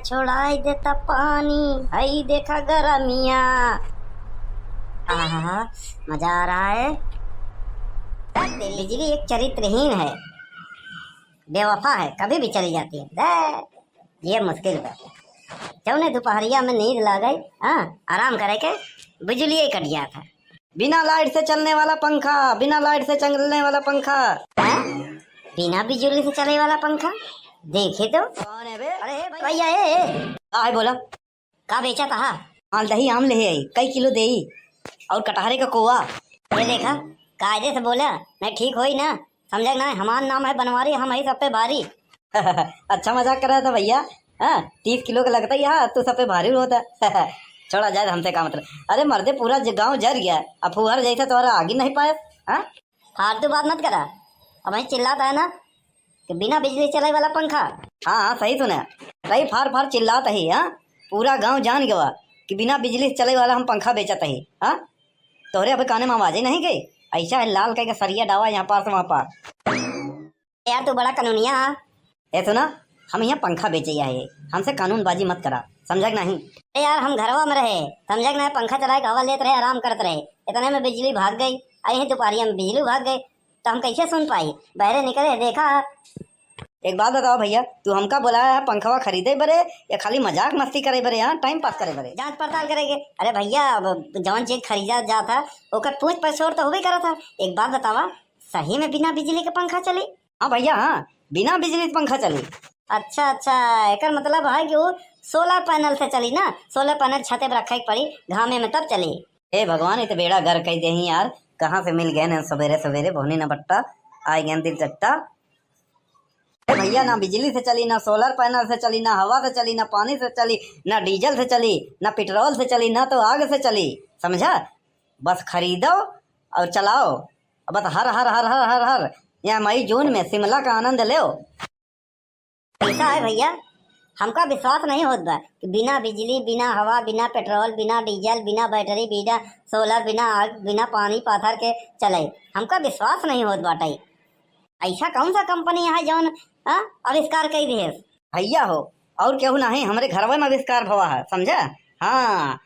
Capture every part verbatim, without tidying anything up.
छोड़ाई देता पानी, हई देखा गरमिया। आहा, मजा आ रहा है। बिजली एक चरित्रहीन है, बेवफा है, कभी भी चली जाती है। दे, ये मुश्किल बा। जौने दोपहरिया में नींद लागे, हाँ, आराम करे के, बिजली ही कट जाता है। बिना लाइट से चलने वाला पंखा, बिना लाइट से चलने वाला पंखा। हैं? बिना बिजली से चले वाला पंखा? देखे तो। कौन है बे? अरे, ए भैया, ए, ए। का है, बोला? का बेचा तहा? मालदही आम ले आई, कई किलो देई, और कटहरे का कोवा। ये देखा, कायदे से बोला, नहीं ठीक होई ना, समझा कि ना? हमार नाम है बनवारी, हम है सब पे भारी। अच्छा मजाक कर रहा था भैया। हाँ, तीस किलो का लगता ही, हाँ, तू सब पे भारी होता। छोड़ा जाए, हमसे का मतलब। अरे मर्दे, पूरा ज-, गांव जर गया, अब फुहर जैसा तोहरा आगी नहीं पाए। हाँ, फालतू बात मत करा। अब वही चिल्लाता है ना कि बिना बिजली चले वाला पंखा। हाँ, हाँ, सही सुना। सही फार फार चिल्लात ही, हाँ। पूरा गांव जान गवा कि बिना बिजली से चले वाला हम पंखा बेचत ही, हाँ। तोहरे अबे काने में आवाजे नहीं गई? ऐसा है लाल कह के सरिया डावा यहाँ पार से वहाँ पार। यार, तू बड़ा कानूनिया हा। ए सुना, हम यहाँ पंखा बेचे आए, हमसे कानूनबाजी मत करा, समझा कि नहीं? अरे यार, हम घरवा में रहे, समझा कि नहीं? पंखा चलाए के हवा लेत रहे, आराम करत रहे, इतने में बिजली भाग गई। आई है दोपहरिया में बिजली भाग गई, तो हम कैसे सुन पाई? बहरे निकले, देखा। एक बात बताओ भैया, तू हमका बुलाया है पंखवा खरीदे बरे या खाली मजाक मस्ती करे बरे, यहाँ टाइम पास करे बरे? जांच पड़ताल करेंगे। अरे भैया, अब जौन चीज खरीदा जाता, ओकर पूछ पछोर तो होबे करत है। एक बात बतावा, सही में बिना बिजली के पंखा चली? हाँ भैया, हाँ, बिना बिजली के पंखा चली। अच्छा, अच्छा, एकर मतलब है कि वो सोलर पैनल से चली ना, सोलर पैनल छते पर रखे के पड़ी घामे में, तब चली। हे भगवान, ये तो बेड़ा गर्क कई देही यार। कहाँ से मिल गए न सवेरे सवेरे बोहनी न बट्टा, आए गए दिल चट्टा। हे भैया, ना बिजली से चली, ना सोलर पैनल से चली, ना हवा से चली, ना पानी से चली, ना डीजल से चली, ना पेट्रोल से चली, ना तो आग से चली, समझा? बस खरीदो और चलाओ। अब बस हर हर हर हर हर हर, यहाँ मई जून में शिमला का आनंद लो। ऐसा है भैया, हमका विश्वास नहीं होत बा कि बिना बिजली, बिना हवा, बिना पेट्रोल, बिना डीजल, बिना बैटरी, बिना सोलर, बिना आग, बिना पानी पाथर के चले। हमका विश्वास नहीं होत बाटे। ऐसा कौन सा कंपनी है जौन, हाँ, आविष्कार कर दिए? भैया हो, और केहू नहीं, हमरे घरवे में आविष्कार भवा है, समझा? हाँ,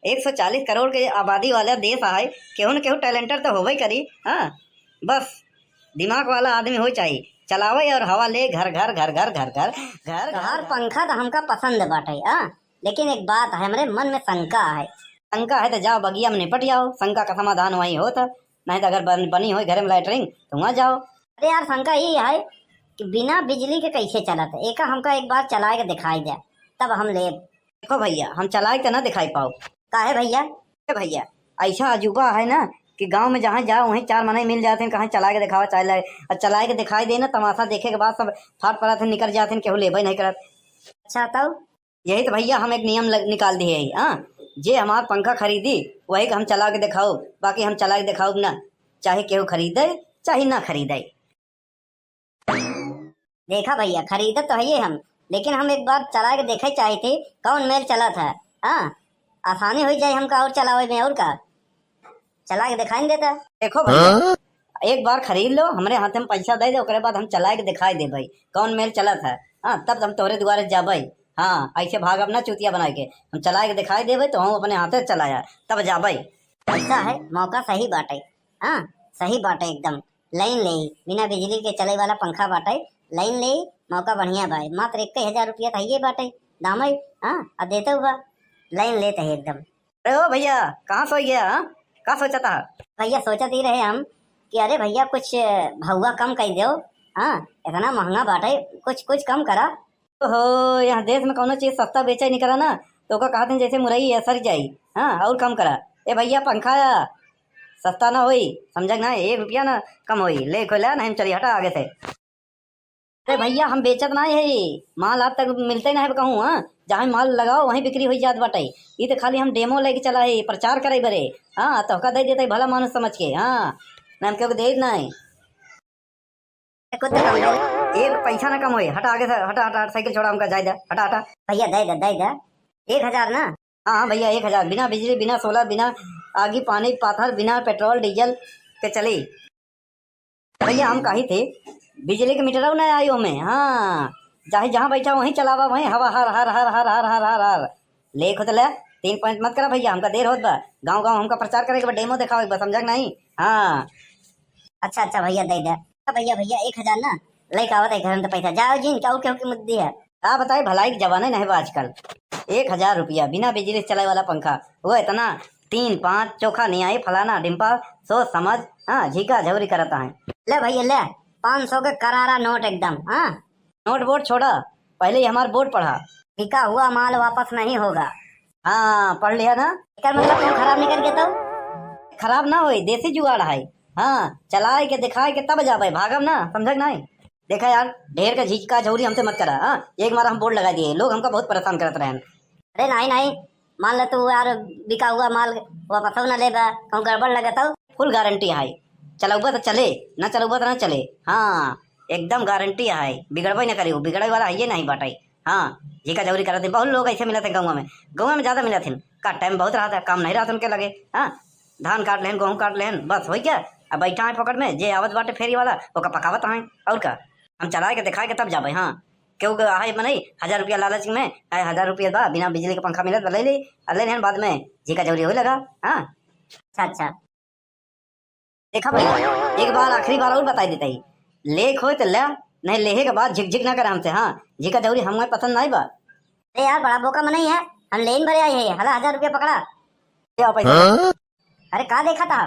एक सौ चालीस करोड़ के आबादी वाला देश आहे, केहू न केहू टैलेंटेड तो होबे करी। हाँ, बस दिमाग वाला आदमी हो चाहिए, चलावे और हवा ले घर घर घर घर घर घर घर घर तोहार घर। पंखा तो हमका पसंद बाटे, हाँ, लेकिन एक बात है, हमरे मन में शंका है। शंका है तो जाओ बगिया में निपट जाओ, शंका का समाधान वहीं होता। नहीं तो अगर बन, बनी हो घर में लैटरिन तो वहाँ जाओ। अरे यार, शंका ये है कि बिना बिजली के कैसे चलत है, एका हमका एक बार चला के दिखाई दे, तब हम लेब। देखो भैया, हम चलाए के ना दिखाई पाओ। काहे भैया? ए भैया, ऐसा अजूबा है ना कि गांव में जहाँ जाओ वहीं चार मनई मिल जाते हैं, कहाँ चला के दिखावा चाहे लाए, और चलाए के दिखाई दे ना, तमाशा देखे के बाद सब फाट पड़त हैं, निकल जाते हैं, केहू लेबे नहीं करत। अच्छा, तब? यही तो भैया हम एक नियम लग, निकाल दिए है, हाँ, जे हमार पंखा खरीदी वही के हम चला के दिखाओ, बाकी हम चला के दिखाओ ना, चाहे केहू खरीदे चाहे ना खरीदे। देखा भैया, खरीदत तो हइये हम, लेकिन हम एक बार चला के देखे चाहत ही, कौन मेल चलत है। हाँ, आसानी हो जाए हमका और चलावे में, और का, चला के दिखाई देता। देखो भैया, हाँ? एक बार खरीद लो, हमरे हाथे में पैसा दे दे, ओकरे बाद हम चला के दिखाई देबे कौन मेल चलत है। हाँ, तब हम तोहरे दुआरे जाबे। हाँ, ऐसे भागब ना चूतिया बनाए के, हम चला के दिखाई देबे तो हम अपने हाथे चलाया, तब जाबे। ऐसा है, मौका सही बाटे। हाँ, सही बाटे एकदम। लाइन ले, बिना बिजली के चले वाला पंखा बाटे, लाइन ले, मौका बढ़िया बा। मात्र इक्कीस हजार रुपया तो हइये बाटे, दाम है, हाँ, आ देते हुआ, लाइन लेते ही एकदम। अरे ओ भैया, कहाँ सो गया, हाँ? का सोचा था? भैया, सोचत ही रहे हम कि अरे भैया, कुछ भौवा कम कर दो, हाँ, इतना महंगा बाटे, कुछ, कुछ कम करा। ओहो, यहाँ देश में कौनो चीज सस्ता बेचे नहीं करा ना, तो ओका कहत हैं जैसे मुरई है, सर जाई। हाँ, और कम करा। ए भैया, पंखा सस्ता ना होई, समझा कि ना, एक रुपया ना कम होई, ले को ले, नहीं चली, हटा आगे से। अरे भैया, हम बेचत ना है, माल आज तक मिलते ना है कहूँ, हाँ, जहाँ माल लगाओ वहीं बिक्री हो जात बाटे। ये तो खाली हम डेमो लेके चला है, प्रचार करे बरे, हाँ, तो का दे देते भला मानुस समझ के, हाँ, ना हम क्यों दे ना है। कुछ तो कम दे। एक पैसा ना कम होए। हटा आगे से, हटा, हटा, हटा, साइकिल छोड़ा, हमका जाए दे, हटा, हटा। भैया, दे दे, दे दे। एक हजार ना? हाँ, हाँ भैया, एक हजार। बिना बिजली, बिना सोलर, बिना आगी, पानी, पाथर, बिना पेट्रोल, डीजल के चली। भैया, हम कही थे, बिजली के मीटर ना आई ओमे। हाँ, चाहे जहाँ बैठा वहीं चलावा, वहीं हवा हर हर हर हर हर हर हर हर। लेख होत ले, तीन पाँच मत करा भैया, हमका देर होत बा। गाँव गाँव हमका प्रचार करे के बा, डेमो देखावे के बा, समझा के नहीं? हाँ। अच्छा अच्छा भैया, दे दे। हाँ भैया, भैया एक हजार ना लेके आवत है घर में तो पैसा। जाओ जिन, क्या के मुद्दी है? का बताए, भलाई के जमाना नहीं बा आजकल। एक हजार रुपया बिना बिजली से चले वाला पंखा, वो इतना तीन पाँच चोखा नहीं आई, फलाना ढिम्पा, सोच समझ, हाँ, झीका झौरी करत है। ले भैया ले, पाँच सौ के करारा नोट एकदम, हाँ। नोट बोर्ड छोड़ा, पहले ही हमार बोर्ड पढ़ा। बिका हुआ माल वापस नहीं होगा। हाँ, पढ़ लिया ना? एकर मतलब तुम खराब निकल गए तो? खराब ना होई, देसी जुगाड़ है। हाँ, चलाए के दिखाए के तब जाबे, भागब ना, समझक नहीं? देखा यार, ढेर का झीका झौरी हमसे मत करा। हाँ, एक बार हम बोर्ड लगा दिए, लोग हमका बहुत परेशान करत रहन। अरे नहीं नहीं, मान लो तू यार, बिका हुआ माल वापस ना लेबा, कहूँ गड़बड़ लगे तो? फुल गारंटी है, चलौबा तो चले, ना चलौबा तो ना चले। हाँ, एकदम गारंटी है, बिगड़बे ना करी, वो बिगड़े वाला है ये नहीं बाटे। हाँ, झीका झौरी करत है, बहुत लोग ऐसे मिलत है गाँव में, गाँव में ज्यादा मिलत है। का टाइम बहुत रहता है, काम नहीं रहता उनके लगे। हाँ, धान काट लेहन, गेहूं काट लेहन, बस हो गया। अब बैठा है पकड़ में, जे आवत बाटे फेरी वाला, ओका पकावत है। और का, हम चलाए के दिखाए के तब जाबे। हाँ, क्यों के आहे मनई, हजार रुपया लालच में, आए हजार रुपया बा, बिना बिजली के पंखा मिलत बा, ले ले, आ ले लेहन बाद में, झीका झौरी होए लगा। हाँ। अच्छा अच्छा। देखा भैया, एक बार आखिरी बार और बताई देता ही, लेख होए तो ले, नहीं लेहे के बाद झिकझिक ना करे हमसे। हाँ, झीका झौरी हमें पसंद नहीं बा। अरे यार, बड़ा बोका मनई है, हम लेन भरे आई है, हला हजार रुपया पकड़ा। ले आओ पैसा। हाँ? अरे का देखा था?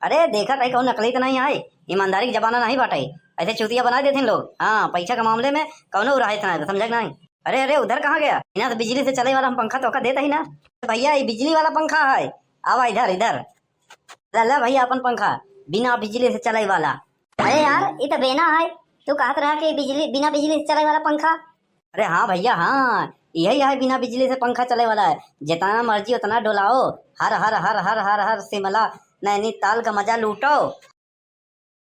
अरे देखा था, कौन नकली तो नहीं आए, ईमानदारी के जमाना नहीं बाटे, ऐसे चूतिया बना देते लोग। हाँ, पैसा के मामले में कौनो उराहे से ना, समझा कि नहीं? अरे अरे, उधर कहाँ गया? इना तो बिजली से चले वाला हम पंखा तोका देता ही ना। भैया, ये बिजली वाला पंखा है, आवा इधर, इधर। ला ला भैया अपन पंखा, बिना बिजली से चले वाला। अरे यार, ये तो बेना है, तू कहत रहा कि बिजली, बिना बिजली से चले वाला पंखा। अरे हाँ भैया, हाँ, यही है बिना बिजली से पंखा चले वाला है। जितना मर्जी उतना डोलाओ, हर हर हर हर हर हर शिमला नैनीताल का मजा लूटो।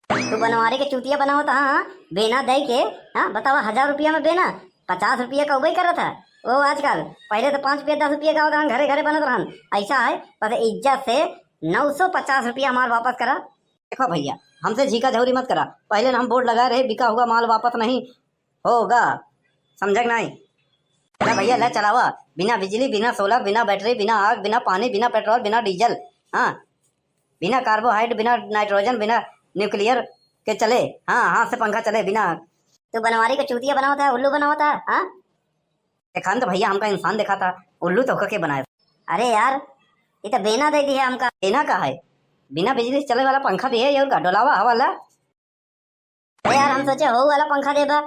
तू बनवारी के चूतिया बनावत हा, हाँ, बेना दे के। हाँ, बतावा, हजार रुपया में बेना, पचास रुपया का उबई करत है वो आजकल। पहले तो पाँच रुपया, दस रुपया का होता रहन, घरे घरे बनत रहन। ऐसा है, बस इज्जत से नौ सौ पचास रुपया हमार वापस करा। देखो भैया, हमसे झीका झौरी मत करा। पहले ना हम बोर्ड लगा रहे, बिका हुआ माल वापस नहीं होगा, समझा कि नहीं? ले भैया, ले चलावा, बिना बिजली, बिना सोलर, बिना बैटरी, बिना आग, बिना पानी, बिना पेट्रोल, बिना डीजल, हाँ, बिना कार्बोहाइड, बिना नाइट्रोजन, बिना न्यूक्लियर के चले। हाँ, हाथ से पंखा चले बिना। तू बनवारी का चूतिया बनावत है, उल्लू बनावत है, हाँ? देखा न तो भैया, हमका इंसान देखा था, उल्लू तो होकर के बनाया। अरे यार, ये तो बेना दे दी है हमका। बेना का है? बिना बिजली से चले वाला पंखा दिए, ये और का डोलावा हवा ला। अरे यार, हम सोचे हो वाला पंखा देबा।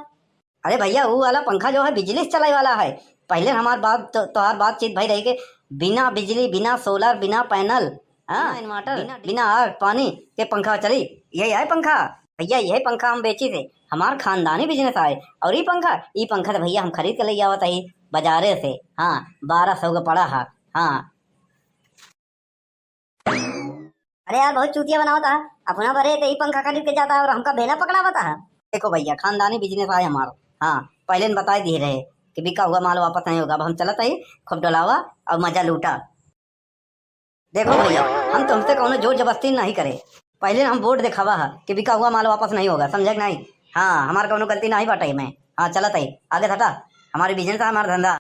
अरे भैया, वो वाला पंखा जो है बिजली से चलाए वाला है। पहले हमार बात तो, तोहार बातचीत भाई रही के बिना बिजली, बिना सोलर, बिना पैनल, हाँ, बिना इन्वर्टर, बिना, बिना आग पानी के पंखा चली। यही है पंखा भैया, यही पंखा हम बेची थे, हमार खानदानी बिजनेस आए। और ई पंखा, ई पंखा तो भैया हम खरीद के ले आवत है बाजारे से। हाँ, बारह सौ का पड़ा है। हाँ। अरे यार, बहुत चूतिया बनावत है। अपना बरे तो ई पंखा खरीद के जाता है और हमका बेना पकड़ावत है। देखो भैया, खानदानी बिजनेस आए हमार। हाँ, पहले न बताई दिए रहे कि बिका हुआ माल वापस नहीं होगा। अब हम चलत ही, खूब डोलावा और मजा लूटा। देखो भैया, हम तुमसे कौनो जोर जबरदस्ती नहीं करे। पहले न हम बोर्ड दिखावा है कि बिका हुआ माल वापस नहीं होगा, समझा कि नहीं? हाँ, हमार कौनो गलती नहीं बाटे में। हाँ, चलत ही, आगे हटा। हमारे बिजनेस है, हमारा धंधा।